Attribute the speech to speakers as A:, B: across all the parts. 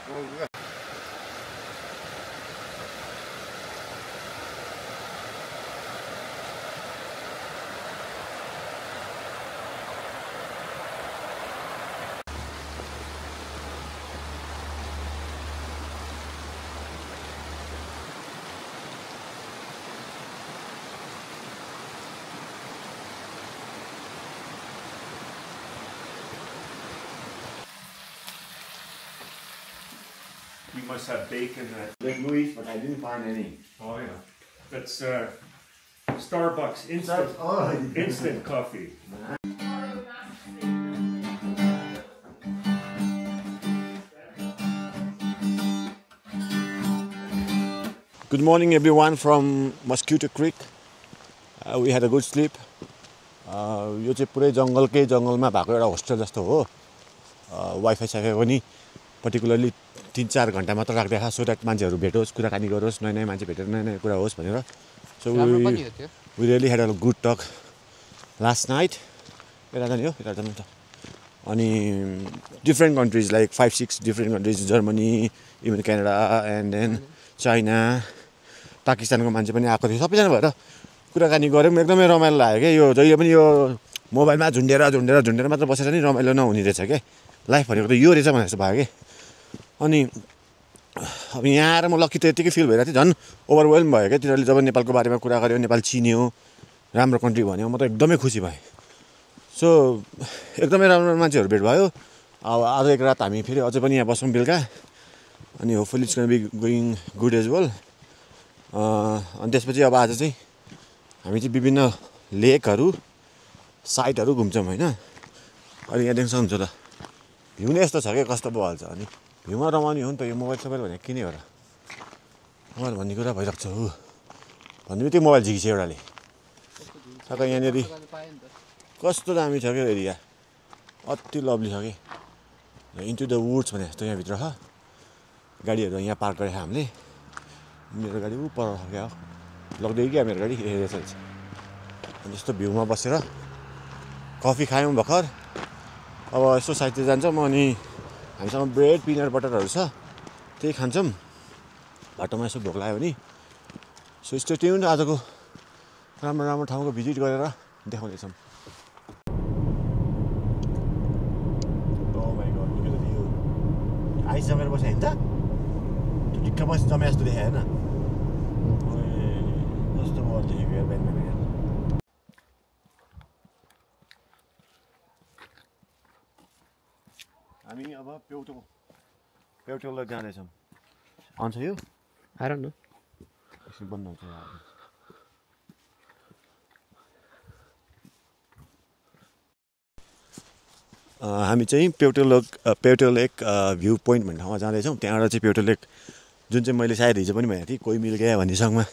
A: You must have bacon there.
B: St. Louis, but I didn't find any.
A: Oh yeah. That's Starbucks instant coffee.
B: Good morning everyone from Mosquito Creek. We had a good sleep. यो चाहिँ पुरै जंगलकै जंगलमा भएको एउटा hostel जस्तो हो. Wifi sci-fi पनि particularly 3-4 घण्टा मात्र राख्दैछ सो द्याट मान्छेहरु भेटोस् कुराकानी गरोस् नयाँ नयाँ मान्छे भेटेर नयाँ नयाँ कुरा होस् भनेर. So we really had a good talk last night. अनि different countries like 5-6 different countries, Germany, even Canada, and then China, पाकिस्तानको मान्छे पनि आएको थियो. सबैजना भएर कुराकानी गर्यौं. एकदमै रमाइलो लाग्यो के. यो जहिले पनि यो मोबाइलमा झुन्डेर मात्र बसेर नि रमाइलो नहुने रहेछ के. लाइफ भनेको त यो रहेछ भने जस्तो भयो के. अनि अब यहाँ आएर म लकी त यतिकै फिल भइरहेको थियो. झन् ओभरवेल्म भयो के. तिनीहरूले जब नेपालको बारेमा कुरा गर्यो, नेपाल चिन्यो, राम्रो कन्ट्री भन्यो, म त एकदमै खुसी भएँ. सो एकदमै राम्रो मान्छेहरु भेट भयो. अब आज एक रात हामी फेरि अझै पनि यहाँ बसौँ बेलुका. अनि hopefully it's gonna be going good as well. अनि त्यसपछि अब आज चाहिँ हामी चाहिँ विभिन्न लेकहरु साइटहरु घुम्छौँ हैन. अनि यहाँ देख्न सक्नुहुन्छ त भ्यू नै यस्तो छ के कस्तो बहाल छ. अनि भ्यूमा रमाउने हो नि त यो मोबाइल सबै भने किने हो र. मोबाइल भन्ने कुरा भइराख्छ हो. भन्नेबित्तिकै मोबाइल झिकिछ एउटाले. सबै यहाँनेरि कस्तो दामी छ के एरिया. अति लभली छ के. इन्टु द वुड्स भने जस्तो यहाँ भित्र छ. गाडीहरु यहाँ पार्क गरेछ हामीले. मेरो गाडी उ पर क्या हो. लग्दै क्या मेरो गाडी हेरेछ. अनि यस्तो भ्यूमा बसेर कफी खायौं भर्खर. अब यसो साइडतिर जान्छौँ. अनि हामीसँग ब्रेड पिनट बटरहरु छ. त्यही खान्छौँ. बाटोमा यसो भोक लाग्यो भने. So stay tuned. आजको राम्रो ठाउँको भिजिट गरेर देखाउँदै छौँ. आइस जमेर बस्यो हैन त. त्यो ढिक्क बस जमे जस्तो देखायो हैन. कस्तो बल देखेको यार बिहान बिहान. हामी अब पेउटोल जाँदै छौँ. आउँछ यो?
C: I don't know.
B: एकछिन बन्द हुन्छ यार. हामी चाहिँ पेउटो लेक भ्यू पोइन्ट भन्ने ठाउँमा जाँदैछौँ. त्यहाँबाट चाहिँ पेउटो लेक जुन चाहिँ मैले सायद हिजो पनि भनेको थिएँ कोही मिल गया भन्ने सङमा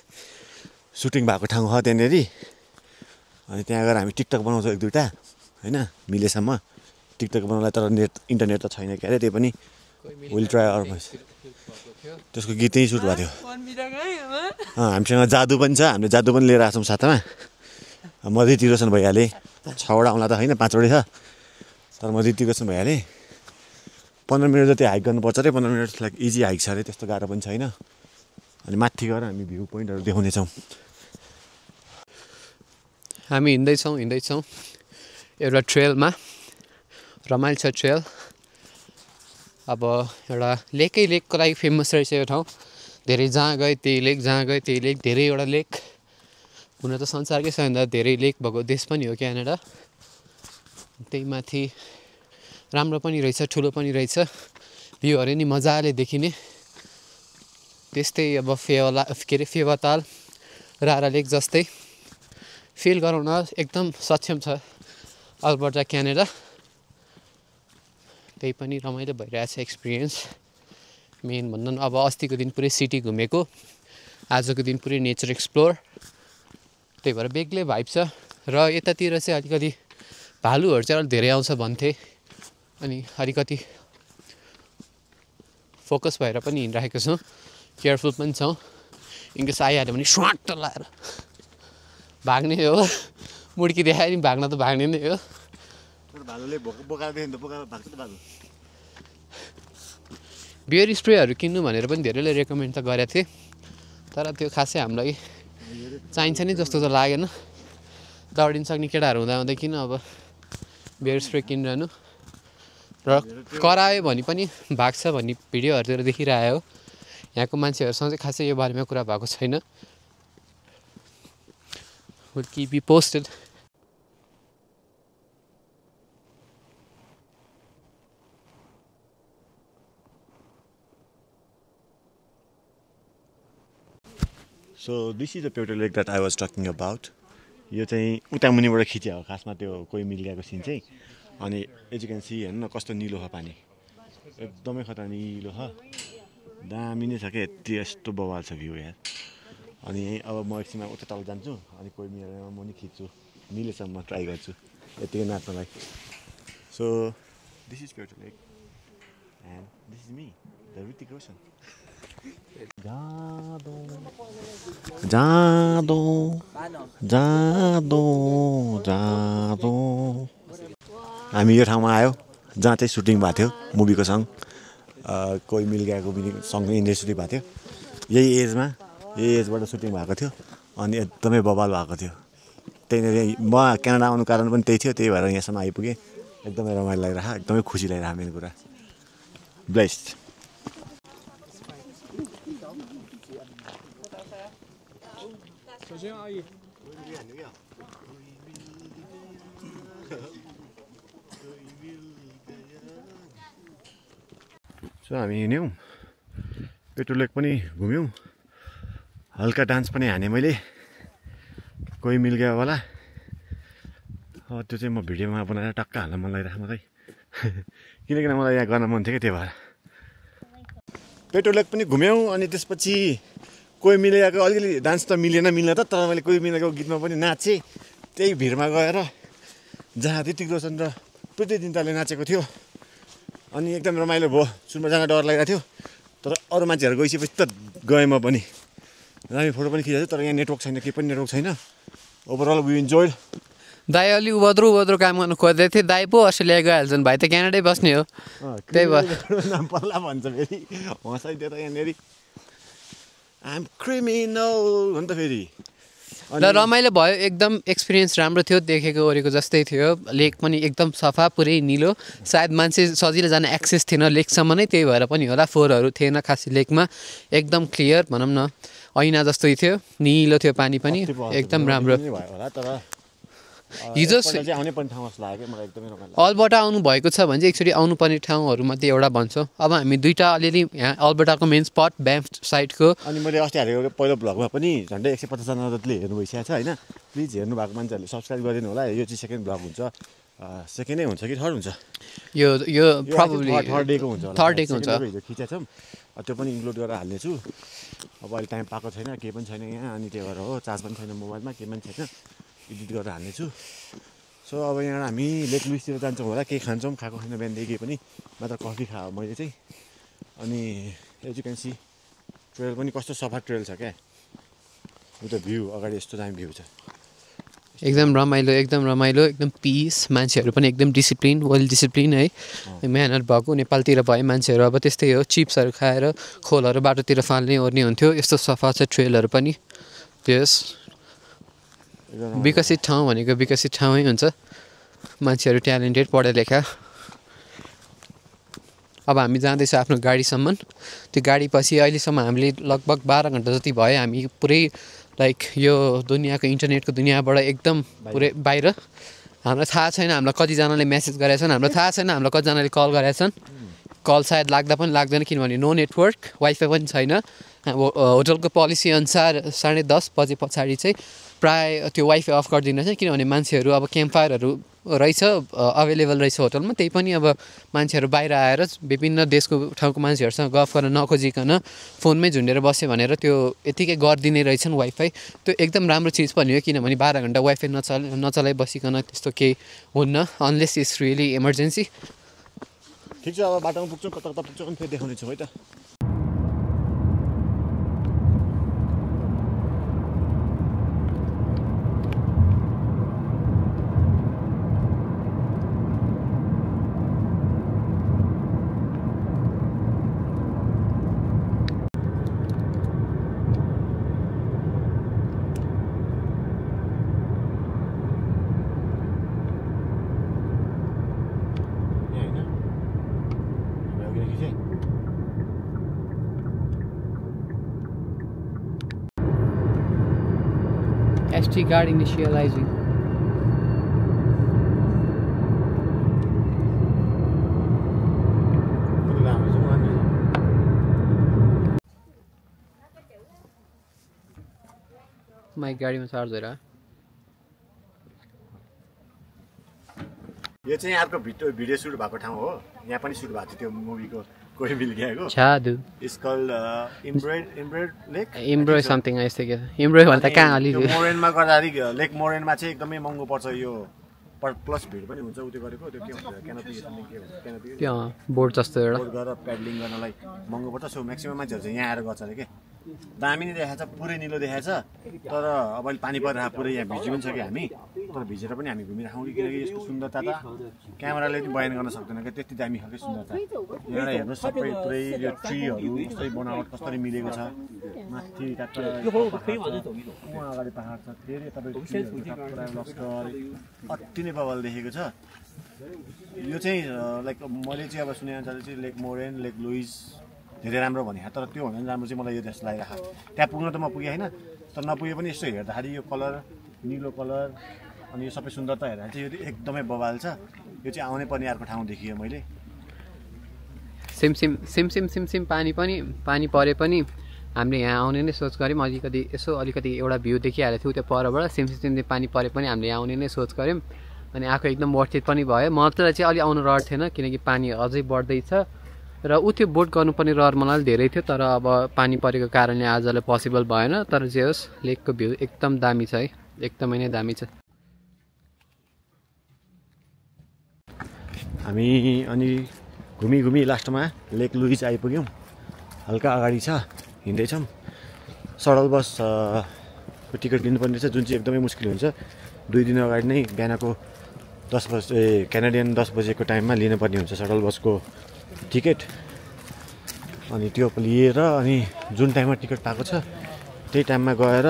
B: सुटिङ भएको ठाउँ हो त्यहाँनेरि. अनि त्यहाँ गएर हामी टिकटक बनाउँछौँ 1-2टा हैन मिलेसम्म. टिकटक बनाउनलाई तर इन्टरनेट त छैन के अरे. त्यही पनि विल ट्राई आवर बेस्ट. त्यसको गीत चाहिँ सुट भएको थियो. हामीसँग जादु पनि छ. हामीले जादु पनि लिएर आछौँ साथमा. म ऋतिक भइहालेँ. 6वटा आउँला त हैन 5वटै छ. तर म ऋतिक भइहालेँ. 15 मिनट जति हाइक गर्नुपर्छ रे. 15 मिनट लाइक इजी हाइक छ अरे. त्यस्तो गाह्रो पनि छैन. अनि माथि गएर हामी भ्यू पोइन्टहरु देखाउने छौँ.
C: हामी हिँड्दैछौँ एउटा ट्रेलमा. रमाइलो छ ट्रेल. अब एउटा लेकको लागि फेमस रहेछ यो ठाउँ. धेरै जहाँ गए त्यही लेक धेरैवटा लेक. हुन त संसारकै सबैभन्दा धेरै लेक भएको देश पनि हो क्यानाडा. त्यही माथि राम्रो पनि रहेछ, ठुलो पनि रहेछ. भ्यूहरु नि मजाले देखिने. त्यस्तै अब फेवाताल रारा लेक जस्तै फिल गराउन एकदम सक्षम छ अल्बर्टा क्यानाडा. त्यही पनि रमाइलो भइरहेछ एक्सपिरियन्स. मेन भन्दा अब अस्तिको दिन पुरै सिटी घुमेको. आजको दिन पुरै नेचर एक्सप्लोर. त्यही भएर बेग्लै भाइब छ. र यतातिर चाहिँ अलिकति भालुहरु चाहिँ अलि धेरै आउँछ भन्थे. अनि अलिकति फोकस भएर पनि हिँडिरहेको छौँ. केयरफुल पनि छौँ. इनकेस आइहाल्यो भने स्वाट लाएर भाग्ने हो. मुड्की देखायो नि भाग्न त भाग्ने नै हो.
B: भालुले बोकाउँदै नि त भाग्छ त भालु.
C: बियर स्प्रेहरू किन्नु भनेर पनि धेरैले रेकमेन्ड त गरेको थिएँ तर त्यो खासै हामीलाई चाहिन्छ नि जस्तो त लागेन दौडिन सक्ने केटाहरू हुँदा हुँदै किन अब बियर स्प्रे किनिरहनु र करायो भने पनि भाग्छ भन्ने भिडियोहरूतिर देखिरहेको हो यहाँको मान्छेहरूसँग चाहिँ खासै यो बारेमा कुरा भएको छैन will keep you posted
B: So this is the Pewter Lake that I was talking about. यो चाहिँ उता मुनिबाट खिच्यो हो खासमा त्यो कोही मिल गएको सिन चाहिँ अनि एज यु क्यान सी हेर्नु न कस्तो निलो छ पानी एकदमै खतरा निलो छ दामी नै छ क्या यति यस्तो बवाल छ भ्यू यार अनि अब म एकछिनमा उता तल जान्छु अनि कोही मिलेर म नि खिच्छु मिलेसम्म ट्राई गर्छु यतिकै नाच्नलाई so this is Pewter Lake and this is me the Hrithik Roshan जादो जादो जादो जादो हामी यो ठाउँमा आयो जहाँ चाहिँ सुटिङ भएको थियो मुभीको सङ कोही मिल गएको सँगै इन्डिया सुटिङ भएको थियो यही एजबाट सुटिङ भएको थियो अनि एकदमै बवाल भएको थियो त्यहीँनिर म क्यानाडा आउनु कारण पनि त्यही थियो त्यही भएर यहाँसम्म आइपुगेँ एकदमै रमाइलो लागिरहेको एकदमै खुसी लागिरहेको मेरो कुरा ब्लेस्ड सो हामी हिँड्यौँ पेट्रोल लेक पनि घुम्यौँ हल्का डान्स पनि हाने मैले कोही मिल गयो होला त्यो चाहिँ म भिडियोमा बनाएर टक्क हाल्न मन लागिरहेको मलाई किनकि मलाई यहाँ गर्न मन थियो क्या त्यही भएर पेट्रोल लेक पनि घुम्यौँ अनि त्यसपछि कोही मिलेको अलिकति डान्स त मिलेन त तर मैले कोही मिलेको गीतमा पनि नाचेँ त्यही भिडमा गएर जहाँ ऋतिक रोशन र प्रीति जिन्टाले नाचेको थियो अनि एकदम रमाइलो भयो सुनमा जान डर लागिरहेको थियो तर अरू मान्छेहरू गइसकेपछि त गएँ म पनि दामी फोटो पनि खिचेको छु तर यहाँ नेटवर्क छैन केही पनि नेटवर्क छैन ओभरअल वी इन्जोयड
C: दाइ अलि उभद्रो काम गर्नु खोज्दै थिएँ दाइ पो अस्ट्रेलिया गइहाल्छन् भाइ त क्यानाडै बस्ने हो त्यही भएर
B: नाम पल्ला भन्छ फेरि हँसाइदियो त यहाँनिर आइएम क्रिमिनल हो नि त फेरि
C: ल रमाइलो भयो एकदम एक्सपिरियन्स राम्रो थियो देखेको ओरेको जस्तै थियो लेक पनि एकदम सफा पुरै निलो सायद मान्छे सजिलो जान एक्सेस थिएन लेकसम्म नै त्यही भएर पनि होला फोहोरहरू थिएन खासै लेकमा एकदम क्लियर भनौँ न ऐना जस्तै थियो निलो थियो पानी पनि एकदम राम्रो हिजो अल्बर्टा आउनु भएको छ भने चाहिँ एकचोटि आउनुपर्ने ठाउँहरूमध्ये एउटा भन्छौँ अब हामी दुईवटा अलिअलि यहाँ अल्बर्टाको मेन स्पट ब्याम्फ साइडको
B: अनि मैले अस्ति हालेको पहिलो ब्लगमा पनि झन्डै 150जना जतिले हेर्नु भइसकेको छ होइन प्लिज हेर्नु भएको मान्छेहरूले सब्सक्राइब गरिदिनु होला यो चाहिँ सेकेन्ड ब्लग हुन्छ सेकेन्डै हुन्छ कि थर्ड हुन्छ
C: यो प्रोबब्ली
B: थर्ड डेको हुन्छ
C: हिजो
B: खिचेको छौँ त्यो पनि इन्क्लुड गरेर हाल्नेछु अब अहिले टाइम पाएको छैन केही पनि छैन यहाँ अनि त्यही भएर हो चार्ज पनि छैन मोबाइलमा केही पनि छैन एडिट गरेर हाल्नेछु सो अब यहाँ हामी लेक लुइसतिर जान्छौँ होला केही खान्छौँ खाएको छैन बिहानदेखि केही पनि मात्र कफी खायो मैले चाहिँ अनि as you can see trail पनि कस्तो सफा ट्रेल छ क्या उता भ्यू अगाडि यस्तो दामी भ्यू छ
C: एकदम रमाइलो एकदम पिस मान्छेहरू पनि एकदम डिसिप्लिन वेल डिसिप्लिन है मेहनत भएको नेपालतिर भए मान्छेहरू अब त्यस्तै हो चिप्सहरू खाएर खोलहरू बाटोतिर फाल्ने ओर्ने हुन्थ्यो यस्तो सफा छ ट्रेलहरू पनि त्यस विकसित ठाउँ भनेको विकसित ठाउँै हुन्छ मान्छेहरू ट्यालेन्टेड पढे लेखा अब हामी जाँदैछौँ आफ्नो गाडीसम्म त्यो गाडी पछि अहिलेसम्म हामीले लगभग 12 घन्टा जति भयो हामी पुरै लाइक यो दुनियाँको इन्टरनेटको दुनियाँबाट एकदम पुरै बाहिर हामीलाई थाहा छैन हामीलाई कतिजनाले मेसेज गरेका छन् हामीलाई थाहा छैन हामीलाई कतिजनाले कल गरेका छन् कल सायद लाग्दा पनि लाग्दैन किनभने नो नेटवर्क वाइफाई पनि छैन होटलको पोलिसी अनुसार 10:30 बजे पछाडि चाहिँ प्राय त्यो वाइफाई अफ गरिदिनु छ किनभने मान्छेहरू अब क्याम्पफायरहरू रहेछ अभाइलेबल रहेछ होटलमा त्यही पनि अब मान्छेहरू बाहिर आएर विभिन्न देशको ठाउँको मान्छेहरूसँग गफ गर्न नखोजिकन फोनमै झुन्डेर बस्यो भनेर त्यो यतिकै गरिदिने रहेछन् वाइफाई त्यो एकदम राम्रो चिज पनि हो किनभने 12 घन्टा वाइफाई नचलाइ बसिकन त्यस्तो केही हुन्न अनलेस इट्स रियली इमर्जेन्सी
B: ठिक छ अब बाटोमा पुग्छौँ कता पुग्छौँ अनि फेरि देखाउनेछु है त
C: Safety guard initializing. माइक गाडीमा चार्ज भएर
B: यो चाहिँ अर्को भिडियो सुट भएको ठाउँ हो यहाँ पनि सुट भएको थियो त्यो मुभीको कोही मिल गएको
C: जादु
B: इट्स कल्ड इम्ब्रेड लेक
C: इम्ब्रो समथिङ यस्तै के इम्ब्रो भन्दा कहाँ अलि
B: मोरेनमा गर्दाखेरि लेक मोरेनमा चाहिँ एकदमै महँगो पर्छ यो प्लस भिड पनि हुन्छ उतै गरेको त्यो के हुन्छ क्यानोपी के हुन्छ क्यानोपी
C: त्यो बोर्ड जस्तो एउटा
B: बोर्ड गरेर प्याडलिङ गर्नलाई महँगो पर्छ सो म्याक्सिमम मान्छेहरू चाहिँ यहाँ आएर गर्छ अरे के दामी नै देखाएको छ पुरै निलो देखाएको छ तर अब अहिले पानी परिरहेको पुरै यहाँ भिजी पनि छ कि हामी तर भिजेर पनि हामी घुमिरहेको किनकि यसको सुन्दरता त क्यामेराले पनि बयान गर्न सक्दैन क्या त्यति दामी खालको सुन्दरता यहाँ हेर्नुहोस् सबै पुरै यो ट्रीहरू कस्तै बनावट कसरी मिलेको छ माथि अगाडि पहाड छ फेरि तपाईँ लस्कर अति नै बवाल देखेको छ यो चाहिँ लाइक मैले चाहिँ अब सुनेअनुसार चाहिँ लेक मोरेन लेक लुइस धेरै राम्रो भने तर त्यो भन्दा राम्रो चाहिँ मलाई यो जस्तो लागिरहेको त्यहाँ पुग्न त म पुगेँ होइन तर नपुगे पनि यसो हेर्दाखेरि यो कलर निलो कलर अनि यो सबै सुन्दरता हेर्दा चाहिँ यो एकदमै बवाल छ यो चाहिँ आउनै पर्ने अर्को ठाउँ देखियो मैले
C: सिम पानी परे पनि हामीले यहाँ आउने नै सोच गऱ्यौँ अलिकति एउटा भ्यू देखिहालेको थियो त्यो परबाट सिम पानी परे पनि हामीले यहाँ आउने नै सोच गऱ्यौँ अनि आएको एकदम वर्थ इट पनि भयो मलाई चाहिँ अलि आउनु रहर थिएन किनकि पानी अझै बढ्दैछ र ऊ त्यो बोट गर्नुपर्ने रहर मलाई धेरै थियो तर अब पानी परेको कारणले आजलाई पोसिबल भएन तर जे होस् लेकको भ्यू एकदम दामी छ है एकदमै नै दामी छ
B: हामी अनि घुमी लास्टमा लेक लुइस आइपुग्यौँ हल्का अगाडि छ हिँड्दैछौँ सडल बस को टिकट लिनुपर्ने छ जुन चाहिँ एकदमै मुस्किल हुन्छ 2 दिन अगाडि नै बिहानको 10 बजे क्यानाडियन 10 बजेको टाइममा लिनुपर्ने हुन्छ सडल बसको टिकट अनि त्यो लिएर अनि जुन टाइममा टिकट पाएको छ त्यही टाइममा गएर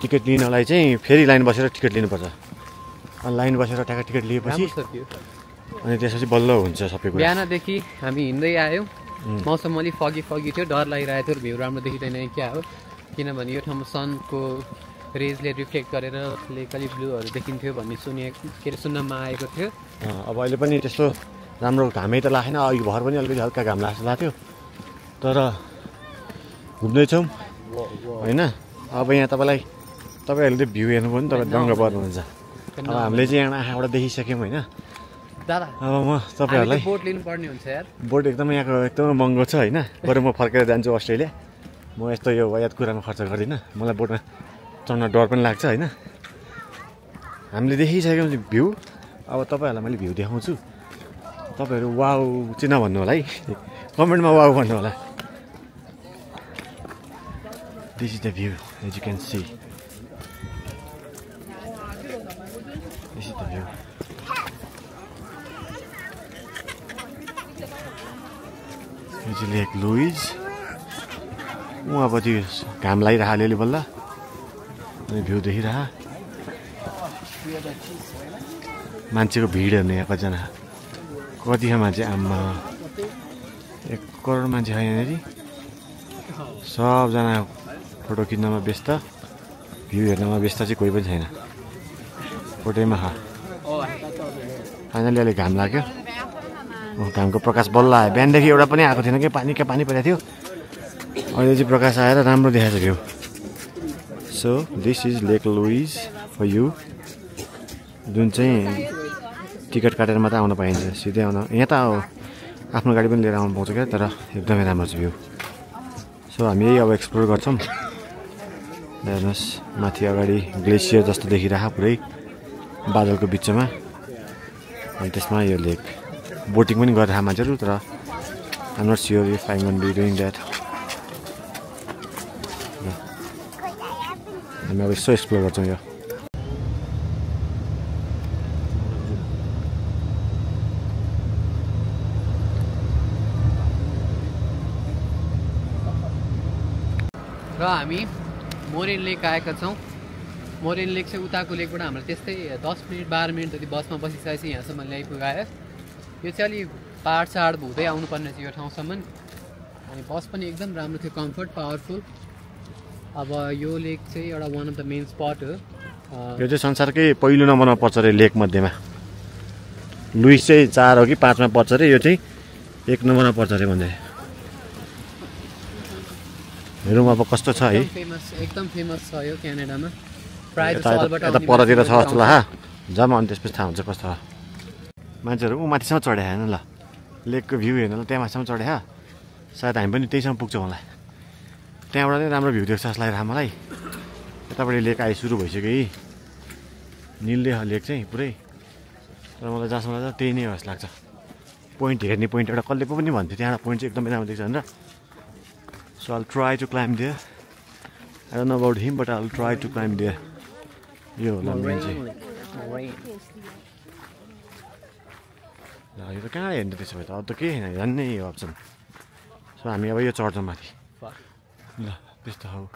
B: टिकट लिनलाई चाहिँ फेरि लाइन बसेर टिकट लिनुपर्छ अनि लाइन बसेर ट्याक्क टिकट लिएपछि अनि त्यसपछि बल्ल हुन्छ सबै कुरा
C: बिहानदेखि हामी हिँड्दै आयौँ मौसम अलिक फगी थियो डर लागिरहेको थियो भ्यू राम्रो देखिँदैन क्या हो किनभने यो ठाउँमा सनको रेजले रिफ्लेक्ट गरेर लेक अलिक ब्लूहरू देखिन्थ्यो भन्ने सुन्नमा आएको थियो
B: अब अहिले पनि त्यस्तो राम्रो घामै त लागेन अघि भर पनि अलिकति हल्का घाम लाग्छ लाग्थ्यो तर घुम्दैछौँ होइन अब यहाँ तपाईँहरूले त्यो भ्यू हेर्नुभयो भने तपाईँ दङ्ग पर्नुहुन्छ अब हामीले चाहिँ यहाँ आँखाबाट देखिसक्यौँ होइन
C: दादा
B: अब म तपाईँहरूलाई
C: बोट लिनुपर्ने हुन्छ यार
B: बोट एकदमै यहाँको एकदमै महँगो छ होइन बरु म फर्केर जान्छु अस्ट्रेलिया म यस्तो यो याद कुरामा खर्च गर्दिनँ मलाई बोटमा चढ्न डर पनि लाग्छ होइन हामीले देखिसक्यौँ भ्यू अब तपाईँहरूलाई मैले भ्यू देखाउँछु तपाईँहरू वाउ चाहिँ नभन्नु होला है कमेन्टमा वाउ भन्नु होला this is the view as you can see this is the view lake Louise उहाँपछि घाम लागिरह अलिअलि बल्ल अनि भ्यू देखिरह मान्छेको भिड हेर्ने यहाँ कतिजना कति मान्छे आम्मा 1 करोड मान्छे छ यहाँनिर सबजना फोटो खिच्नमा व्यस्त भ्यू हेर्नमा व्यस्त चाहिँ कोही पनि छैन फोटोमा फाइनली अलिक घाम लाग्यो घामको प्रकाश बल्ल आयो बिहानदेखि एउटा पनि आएको थिएन कि पानी परेको थियो अहिले चाहिँ प्रकाश आएर राम्रो देखाएको छ view so this is Lake Louise for you जुन चाहिँ टिकट काटेर मात्रै आउन पाइन्छ सिधै आउन यहाँ त आफ्नो गाडी पनि लिएर आउनु पाउँछ क्या तर एकदमै राम्रो छ भ्यू सो हामी यही अब एक्सप्लोर गर्छौँ हेर्नुहोस् माथि अगाडि ग्लेसियर जस्तो देखिरहेको पुरै बादलको बिचमा अनि त्यसमा यो लेक बोटिङ पनि गरिरहेको मान्छेहरू तर I'm not sure if I gonna be doing that हामी अब यसो एक्सप्लोर गर्छौँ यो
C: र हामी मोरेन लेक आएका छौँ मोरेन लेक चाहिँ उताको लेकबाट हाम्रो त्यस्तै 10 मिनट 12 मिनट जति बसमा बसिसकेपछि यहाँसम्म ल्याइपुगायो यो चाहिँ अलि पाहाड हुँदै आउनुपर्ने थियो यो ठाउँसम्म अनि बस पनि एकदम राम्रो थियो कम्फर्ट पावरफुल अब यो लेक चाहिँ एउटा one of the main spot हो।
B: यो चाहिँ संसारकै पहिलो नम्बरमा पर्छ अरे लेक मध्येमा। लुइस चाहिँ 4 हो कि 5 मा पर्छ अरे, यो चाहिँ 1 नम्बरमा पर्छ अरे भन्दै। हेरौँ अब कस्तो छ है।
C: एकदम फेमस छ यो क्यानाडामा। प्राय
B: यता परतिर छ जस्तो ला जम्मा, अनि त्यसपछि थाहा हुन्छ कस्तो। मान्छेहरू ऊ माथिसम्म चढ्या हेर्नु ल, लेकको भ्यू हेर्नु ल, त्यहाँ माथिसम्म चढ्या। सायद हामी पनि त्यहीसम्म पुग्छौँ होला। त्यहाँबाट नै राम्रो भ्यू देख्छ जस्तो लागेर मलाई। यतापट्टि लेक आइ सुरु भइसक्यो है, निल्दै लेक चाहिँ पुरै। तर मलाई जहाँसम्म लाग्छ त्यही नै हो जस्तो लाग्छ। पोइन्ट हेर्ने पोइन्ट एउटा कसले पो पनि भन्थ्यो, त्यहाँबाट पोइन्ट चाहिँ एकदमै राम्रो देख्छ भनेर। So I'll try to climb there. I don't know about him, but I'll try to climb there. यो होला मेन चाहिँ। ल यो त कहाँ हेर्ने त्यसो भए त, अब त केही छैन, जान्नै यो अप्सन। सो हामी अब यो चढ्छौँ माथि। ल त्यस्तो हो।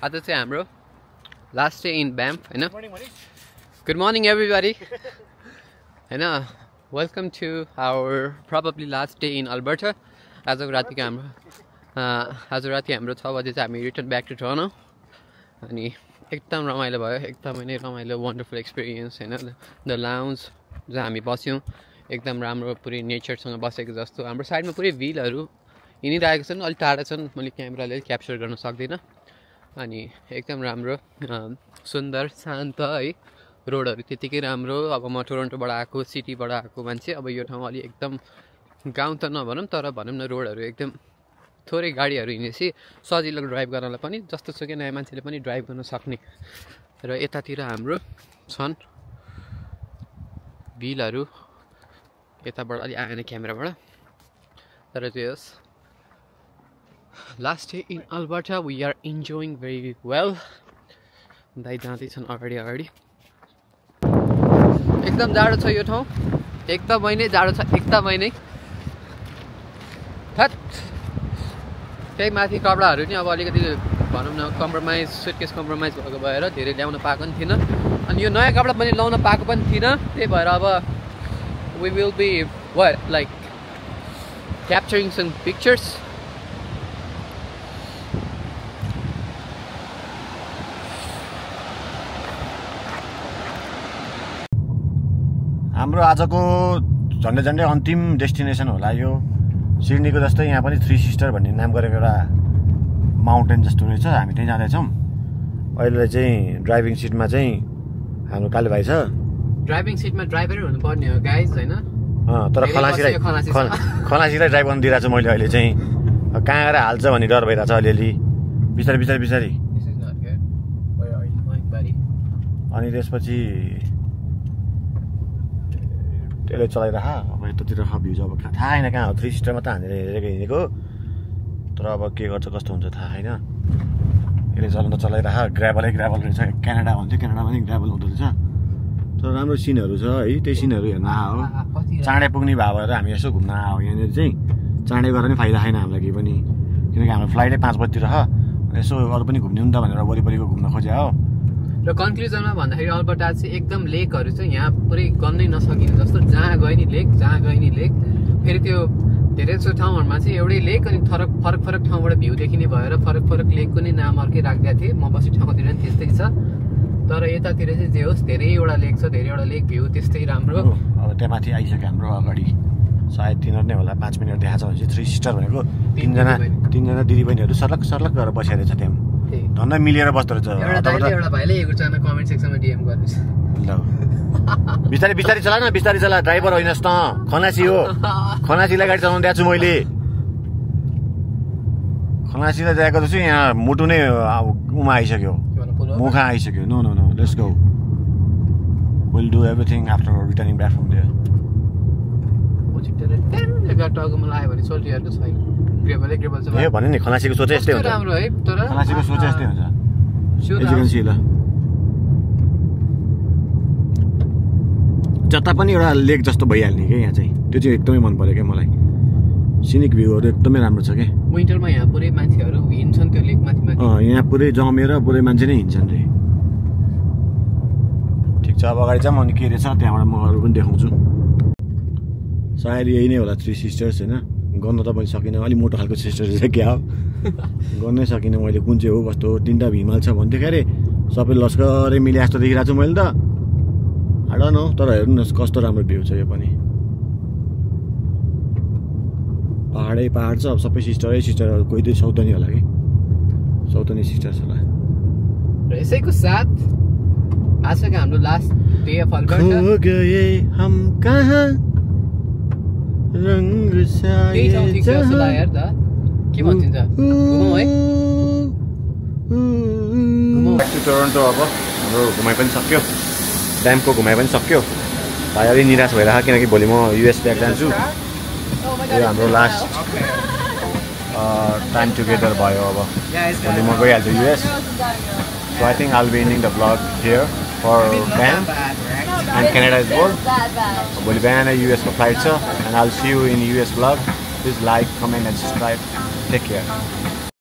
C: आज चाहिँ हाम्रो लास्ट डे इन ब्याम्प हैन। गुड मर्निङ एभ्रीबडी हैन। Welcome to our probably last day in Alberta. आजको रातिको हाम्रो आज राति हाम्रो 6 बजे चाहिँ हामी रिटर्न ब्याक टु टोरन्टो। अनि एकदम रमाइलो भयो, एकदमै नै रमाइलो वन्डरफुल एक्सपिरियन्स हैन। द लाउन्ज जहाँ हामी बस्यौँ एकदम राम्रो, पुरै नेचरसँग बसेको जस्तो। हाम्रो साइडमा पुरै भिलहरू हिँडिरहेको छन्, अलिक टाढा छन्, मैले क्यामेराले क्याप्चर गर्न सक्दिनँ। अनि एकदम राम्रो सुन्दर शान्त है। रोडहरू त्यतिकै राम्रो। अब म टोरन्टोबाट आएको, सिटीबाट आएको मान्छे। अब यो ठाउँ अलि एकदम गाउँ त नभनौँ, तर भनौँ न रोडहरू एकदम थोरै गाडीहरू हिँडेपछि सजिलो ड्राइभ गर्नलाई पनि, जस्तो सुकै नयाँ मान्छेले पनि ड्राइभ गर्न सक्ने। र यतातिर हाम्रो छन् भिलहरू, यताबाट अलि आएन क्यामेराबाट। तर त्यो होस्, last day in Alberta we are enjoying very well. दाइ जाँदैछन् अगाडि अगाडि। एकदम जाडो छ यो ठाउँ, एकदमै नै जाडो छ, एकदमै नै। थट त्यही माथि कपडाहरू नि अब अलिकति भनौँ न कम्प्रोमाइज, सुटकेस कम्प्रोमाइज भएको भएर धेरै ल्याउन पाएको पनि थिइनँ। अनि यो नयाँ कपडा पनि लाउन पाएको पनि थिइनँ। त्यही भएर अब we will be like capturing some pictures.
B: हाम्रो आजको झन्डै झन्डै अन्तिम डेस्टिनेसन होला यो। सिडनीको जस्तै यहाँ पनि 3 सिस्टर भन्ने नाम गरेको एउटा माउन्टेन जस्तो रहेछ। हामी त्यहीँ जाँदैछौँ। अहिले चाहिँ ड्राइभिङ सिटमा चाहिँ हाम्रो काले भाइ छ।
C: ड्राइभिङ सिटमा ड्राइभरै हुनुपर्ने हो गाइज हैन।
B: तर खलासीलाई ड्राइभ गर्न दिइरहेको छु मैले अहिले चाहिँ। कहाँ गएर हाल्छ भन्ने डर भइरहेको छ अलिअलि, बिस्तारै बिस्तारै बिस्तारै। अनि त्यसपछि त्यसले चलाइरह। अब यतातिर भ्युज अब थाहा छैन कहाँ हो। 3 सिस्टरमा त हामीले हेरेको हिँडेको, तर अब के गर्छ कस्तो हुन्छ थाहा छैन। यसले चलाउन त चलाइरह। ग्राभलै ग्राभल रहेछ। क्यानाडा भन्थ्यो, क्यानाडामा पनि ग्राभल हुँदो रहेछ। तर राम्रो सिनहरू छ है, त्यही सिनहरू हेर्न आयो। चाँडै पुग्ने भए भएर हामी यसो घुम्न आयो। यहाँनिर चाहिँ चाँडै गरेर पनि फाइदा छैन हामीलाई केही पनि, किनकि हाम्रो फ्लाइटै 5 बजीतिर छ। यसो अरू पनि घुम्ने नि त भनेर वरिपरिको घुम्न खोज्या हो।
C: र कन्क्लुजनमा भन्दाखेरि अल्बर्टा चाहिँ एकदम लेकहरू चाहिँ यहाँ पुरै गर्नै नसकिने जस्तो। जहाँ गए नि लेक, जहाँ गए नि लेक। फेरि त्यो धेरै जस्तो ठाउँहरूमा चाहिँ एउटै लेक, अनि फरक फरक ठाउँबाट भ्यू देखिने भएर फरक फरक लेकको नै नाम अर्कै राखिदिएको थिएँ। म बस्ने ठाउँतिर पनि त्यस्तै छ। तर यतातिर चाहिँ जे होस् धेरैवटा लेक छ, धेरैवटा लेक भ्यू त्यस्तै राम्रो।
B: अब त्यहाँ माथि आइसक्यो हाम्रो अगाडि, सायद तिनीहरू नै होला। 5 मिनट देखाएको छ भने चाहिँ 3 सिस्टर भनेको तिनजना दिदी बहिनीहरू सर्लक सर्लक गरेर बसेको रहेछ त्यहाँ। धन्दा मिलेर बस्दो रहेछ।
C: एउटा भाइले एक चाना कमेन्ट सेक्सनमा डिएम गर्नुहोस्।
B: ल बिस्तारै बिस्तारै चला न, बिस्तारै चला। ड्राइभर होइनस् त, खनासी हो। खनासीलाई गाडी चलाउनु दिएको छु मैले। खनासीलाई दिएको छु। यहाँ मुटु नै उमा आइसक्यो, मुखा आइसक्यो। No no no, let's go. Will do everything after returning back from there.
C: टाउकोमा लाग्यो भने सोल्टिरहेको छैन।
B: ए भने नि खलासीको सोचै यस्तै हुन्छ।
C: राम्रो है, तर
B: खलासीको सोचै यस्तै हुन्छ। एजुकेन्सी ल जता पनि एउटा लेक जस्तो भइहाल्ने क्या यहाँ चाहिँ। त्यो चाहिँ एकदमै मन पऱ्यो क्या मलाई। सिनिक भ्यूहरू एकदमै राम्रो छ क्या।
C: विन्टरमा यहाँ पुरै मान्छेहरू हिँड्छन् त्यो लेक माथि माथि।
B: यहाँ पुरै जमेर पुरै मान्छे नै हिँड्छन् रे। ठिक छ, अब अगाडि जाऊँ। अनि के रहेछ त्यहाँबाट म अरू पनि देखाउँछु। सायद यही नै होला थ्री सिस्टर्स होइन गर्न त मैले सकिनँ अलिक मोटो खालको सिस्टर्स चाहिँ क्या हो गर्नै सकिनँ मैले कुन चाहिँ हो कस्तो हो 3टा हिमाल छ भन्थ्यो क्या अरे सबै लस्करै मिले जस्तो देखिरहेको छु मैले त हाड न तर हेर्नु न कस्तो राम्रो भ्यू छ यो पनि पहाडै पहाड छ अब सबै सिस्टर कोही त सौतनी होला कि सौतनी सिस्टर्स होला
C: र यसैको साथ आजको हाम्रो लास्ट डे अफ अल्बर्टा
B: खो गए हम कहाँ रंग साए जहाँ
C: यार त के भन्छिन्छ घुमौँ है
B: ब्याक टु टोरन्टो अब हाम्रो घुमाइ पनि सक्यो ड्यामको घुमाइ पनि सक्यो भाइ अलि निराश भइरहेको किनकि भोलि म युएस ब्याक जान्छु यो हाम्रो लास्ट टाइम टुगेदर भयो अब भोलि म गइहाल्छु US so I think I will be ending the blog here for dam and Canada is goal भोलि बिहान युएसको फ्लाइट छ and I will see you in US blog please like comment and subscribe take care